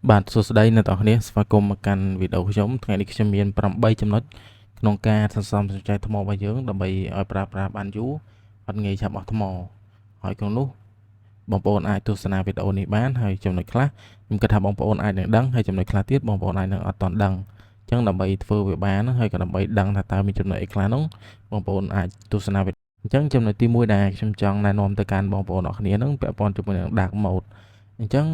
បាទសួស្តីអ្នកទាំងអស់គ្នាស្វាគមន៍មកកាន់វីដេអូខ្ញុំថ្ងៃនេះខ្ញុំមាន8ចំណុចក្នុងការសន្សំសំចៃថ្មរបស់យើងដើម្បីឲ្យប្រើប្រាស់បានយូរអត់ងាយឆាប់អស់ថ្មហើយក្នុងនោះបងប្អូនអាចទស្សនាវីដេអូនេះបានហើយចំណុចខ្លះខ្ញុំគិតថាបងប្អូនអាចនឹងដឹងហើយចំណុចខ្លះទៀតបងប្អូនអាចនឹងអត់ទាន់ដឹងអញ្ចឹងដើម្បីធ្វើវាបានហើយក៏ដើម្បីដឹងថាតើមានចំណុចអីខ្លះនោះបងប្អូនអាចទស្សនាវីដេអូអញ្ចឹងចំណុចទី1ដែលខ្ញុំចង់ណែនាំទៅកាន់បងប្អូនអរគ្នានឹងពាក់ព័ន្ធជាមួយនឹង dark mode អញ្ចឹង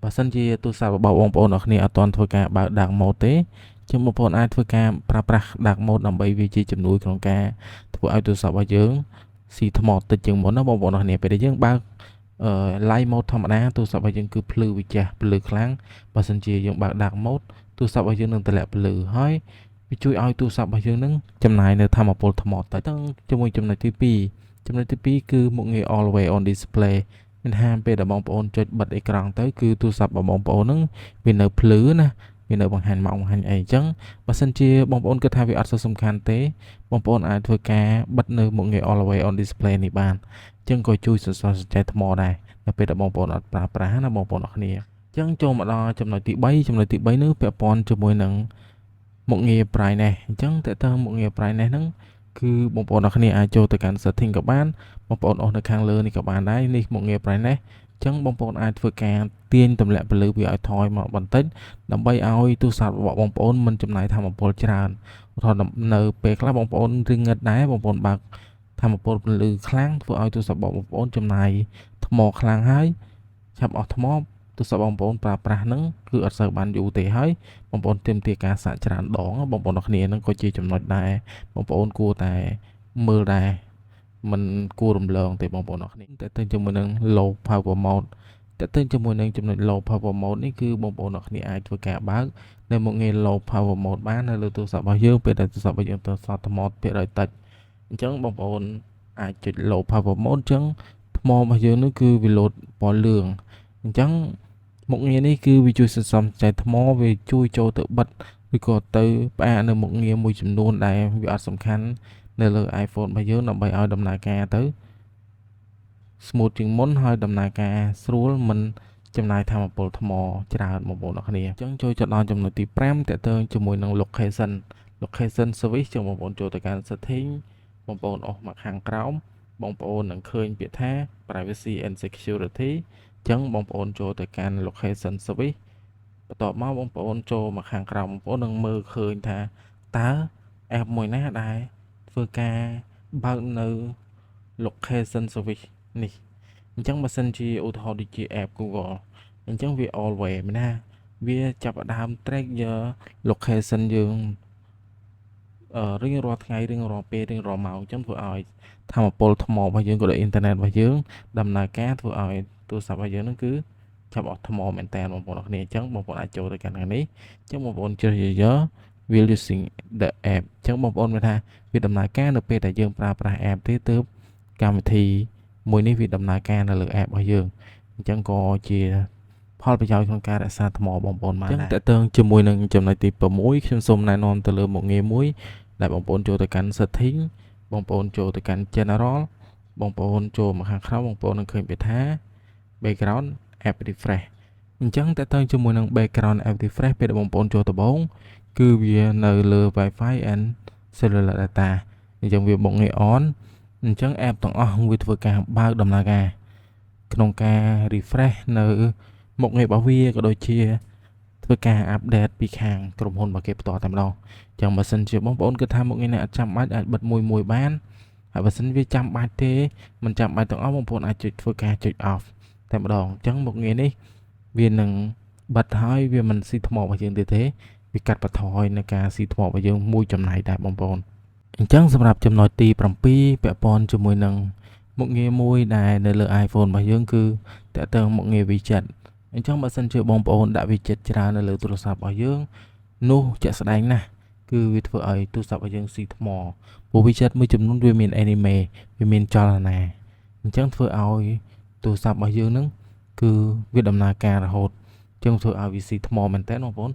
បើសិនជាទូរស័ព្ទរបស់បងប្អូនអរគ្នាអត់ទាន់ធ្វើការបើក dark mode ទេចឹងបងប្អូនអាចធ្វើការប្រើប្រាស់ dark mode ដើម្បីវាជាជំនួយក្នុងការធ្វើឲ្យទូរស័ព្ទរបស់យើងស៊ីថ្មតិចជាងមុនណាបងប្អូនអរគ្នាពេលដែលយើងបើកអឺ light mode ធម្មតាទូរស័ព្ទរបស់យើងគឺភ្លឺវាចាស់ភ្លឺខ្លាំងបើសិនជាយើងបើក dark mode ទូរស័ព្ទរបស់យើងនឹងតម្លាក់ភ្លឺហើយវាជួយឲ្យទូរស័ព្ទរបស់យើងនឹងចំណាយនៅថាមពលថ្មតិចទាំងជាមួយចំណុចទី2ចំណុចទី2គឺមុខងារ always on display មានថាពេលដែលបងប្អូនចុចបិទអេក្រង់ទៅគឺទូរស័ព្ទរបស់បងប្អូនហ្នឹងវានៅភ្លឺណាវានៅបង្ហាញម៉ោងបង្ហាញអីអញ្ចឹងបើសិនជាបងប្អូនគិតថាវាអត់សូវសំខាន់ទេបងប្អូនអាចធ្វើការបិទនៅមុខងារ always on display នេះបានអញ្ចឹងក៏ជួយសន្សំសំចៃថ្មដែរនៅពេលដែលបងប្អូនអត់ប្រើប្រាស់ណាបងប្អូនអរគ្នាអញ្ចឹងចូលមកដល់ចំណុចទី3ចំណុចទី3នោះពាក់ព័ន្ធជាមួយនឹងមុខងារ brightness អញ្ចឹងតើតើមុខងារ brightness ហ្នឹងគឺបងប្អូនអរគ្នាអាចចូលទៅកាន់ setting ក៏បានបងប្អូនអស់នៅខាងលើនេះក៏បានដែរនេះមុខងារ brightness អញ្ចឹងបងប្អូនអាចធ្វើការទាញទម្លាក់ពន្លឺវាឲ្យថយមកបន្តិចដើម្បីឲ្យទូរស័ព្ទរបស់បងប្អូនមិនចំណាយថាមពលច្រើនឧទាហរណ៍នៅពេលខ្លះបងប្អូនរងឹតដែរបងប្អូនបើកថាមពលពន្លឺខ្លាំងធ្វើឲ្យទូរស័ព្ទរបស់បងប្អូនចំណាយថ្មខ្លាំងហើយឆាប់អស់ថ្មទូរស័ព្ទបងប្អូនប្រើប្រាស់ហ្នឹងគឺអត់សូវបានយូរទេហើយបងប្អូនទាមទារការសាកច្រើនដងបងប្អូនអរគ្នាហ្នឹងក៏ជាចំណុចដែរបងប្អូនគួរតែមើលដែរមិនគួររំលងទេបងប្អូនអរគ្នាតែទៅជាមួយនឹង low power mode តើទៅជាមួយនឹងចំណុច low power mode នេះគឺបងប្អូនអរគ្នាអាចធ្វើការបើកនៅមុខងារ low power mode បាននៅលើទូរស័ព្ទរបស់យើងពេលដែលទូរស័ព្ទរបស់យើងទៅសល់ថ្មភាគរយតិចអញ្ចឹងបងប្អូនអាចចុច low power mode អញ្ចឹងថ្មរបស់យើងនោះគឺវាលោតពណ៌លឿងអញ្ចឹងមុខងារនេះគឺវាជួយសន្សំចៃថ្មវាជួយចូលទៅបិទឬក៏ទៅផ្អាកនៅមុខងារមួយចំនួនដែលវាអត់សំខាន់នៅលើ iPhone របស់យើងដើម្បីឲ្យដំណើរការទៅ smooth ជាងមុនហើយដំណើរការស្រួលមិនចំណាយថាមពលថ្មច្រើនបងប្អូនអរគ្នាអញ្ចឹងចូលចូលដល់ចំណុចទី5តើតើជាមួយនឹង location service ចឹងបងប្អូនចូលទៅកាន់ setting បងប្អូនអស់មកខាងក្រោមបងប្អូននឹងឃើញពាក្យថា privacy and security អញ្ចឹងបងប្អូនចូលទៅកាន់ location service បន្ទាប់មកបងប្អូនចូលមកខាងក្រោមបងប្អូននឹងមើលឃើញថាតើ app មួយណាដែលធ្វើការបើកនៅ location service នេះអញ្ចឹងបើសិនជាឧទាហរណ៍ដូចជា app Google អញ្ចឹងវា always មែនណាវាចាប់ផ្ដើម track យក location យើងអឺរៀងរាល់ថ្ងៃរៀងរាល់ពេលរៀងរាល់ម៉ោងអញ្ចឹងធ្វើឲ្យថាមពលថ្មរបស់យើងក៏ដូចអ៊ីនធឺណិតរបស់យើងដំណើរការធ្វើឲ្យទូរស័ព្ទរបស់យើងហ្នឹងគឺចាប់អស់ថ្មមែនតើបងប្អូនអរគ្នាអញ្ចឹងបងប្អូនអាចចូលទៅកាន់ខាងនេះអញ្ចឹងបងប្អូនជ្រើសរើសយក while using the app អញ្ចឹងបងប្អូនមានថាវាដំណើរការនៅពេលដែលយើងប្រើប្រាស់ app ទេទើបកម្មវិធីមួយនេះវាដំណើរការនៅលើ app របស់យើងអញ្ចឹងក៏ជាផលប្រយោជន៍ក្នុងការរក្សាថ្មបងប្អូនបានដែរតើតើជាមួយនឹងចំណុចទី6ខ្ញុំសូមណែនាំទៅលើមុខងារមួយដែលបងប្អូនចូលទៅកាន់ setting បងប្អូនចូលទៅកាន់ general បងប្អូនចូលមកខាងក្រោមបងប្អូននឹងឃើញពាក្យថា background app refresh អញ្ចឹងតើតើជាមួយនឹង background app refresh ពេលដែលបងប្អូនចូលដំបូងគឺវានៅលើ Wi-Fi and cellular data អញ្ចឹងវាមុខងារ on អញ្ចឹង app ទាំងអស់វាធ្វើការបើកដំណើរការក្នុងការ refresh នៅមុខងាររបស់វាក៏ដូចជាធ្វើការ update ពីខាងក្រុមហ៊ុនរបស់គេផ្ទាល់តែម្ដងចឹងបើសិនជាបងប្អូនគិតថាមុខងារនេះអត់ចាំបាច់អាចបិទមួយមួយបានហើយបើសិនវាចាំបាច់ទេមិនចាំបាច់ទាំងអស់បងប្អូនអាចចុចធ្វើការចុច off តែម្ដងអញ្ចឹងមុខងារនេះវានឹងបិទហើយវាមិនស៊ីថ្មរបស់យើងទៀតទេវាកាត់បន្ថយនៅការស៊ីថ្មរបស់យើងមួយចំណែកដែរបងប្អូនអញ្ចឹងសម្រាប់ចំណុចទី7ពាក់ព័ន្ធជាមួយនឹងមុខងារមួយដែលនៅលើ iPhone របស់យើងគឺតើតើមុខងារ widget អញ្ចឹងបើសិនជាបងប្អូនដាក់ widget ច្រើននៅលើទូរស័ព្ទរបស់យើងនោះជាក់ស្ដែងណាស់គឺវាធ្វើឲ្យទូរស័ព្ទរបស់យើងស៊ីថ្មព្រោះ widget មួយចំនួនវាមាន anime វាមានចលនាអញ្ចឹងធ្វើឲ្យទូរស័ព្ទរបស់យើងនឹងគឺវាដំណើរការរហូតអញ្ចឹងធ្វើឲ្យវាស៊ីថ្មមែនតើបងប្អូន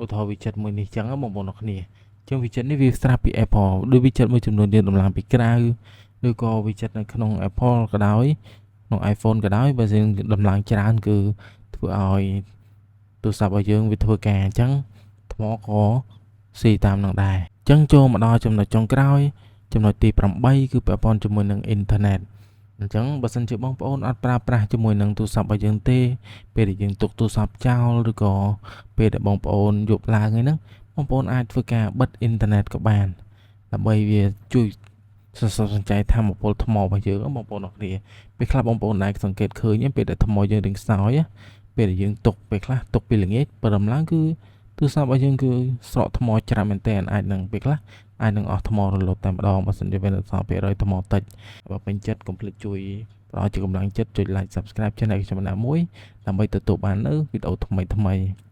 ឧទាហរណ៍ widget មួយនេះអញ្ចឹងបងប្អូនអរគ្នាអញ្ចឹង widget នេះវាស្រាប់ពី Apple ដូច widget មួយចំនួនយើងដំឡើងពីក្រៅឬក៏ widget នៅក្នុង Apple ក៏ដោយក្នុង iPhone ក៏ដោយបើយើងដំឡើងច្រើនគឺធ្វើឲ្យទូ ទូរស័ព្ទរបស់យើងវាធ្វើការអញ្ចឹងថ្មក៏ស៊ីតាមនឹងដែរអញ្ចឹងចូលមកដល់ចំណុចចុងក្រោយចំណុចទី8គឺពាក់ព័ន្ធជាមួយនឹងអ៊ីនធឺណិតអញ្ចឹងបើសិនជាបងប្អូនអត់ប្រើប្រាស់ជាមួយនឹងទូរស័ព្ទរបស់យើងទេពេលដែលយើងទុកទូរស័ព្ទចោលឬក៏ពេលដែលបងប្អូនយប់ឡើងហ្នឹងបងប្អូនអាចធ្វើការបិទអ៊ីនធឺណិតក៏បានដើម្បីវាជួយសន្សំសំចៃថាមពលថ្មរបស់យើងបងប្អូនអរគ្នាពេលខ្លះបងប្អូនដែលសង្កេតឃើញពេលដែលថ្មយើងរៀងខ្សោយពេលដែលយើងទុកពេលខ្លះទុកពីល្ងាចព្រលឹមឡើងគឺទូរស័ព្ទរបស់យើងគឺស្រកថ្មច្រើនមែនទែនអាចនឹងពេលខ្លះអាចនឹងអស់ថ្មរលត់តែម្ដងបើសិនជាវានៅសល់ភាគរយថ្មតិចបើពេញចិត្តកុំភ្លេចជួយផ្ដល់ជាកម្លាំងចិត្តចុច like subscribe channel ខ្ញុំម្នាក់មួយដើម្បីទទួលបាននៅវីដេអូថ្មីថ្មី។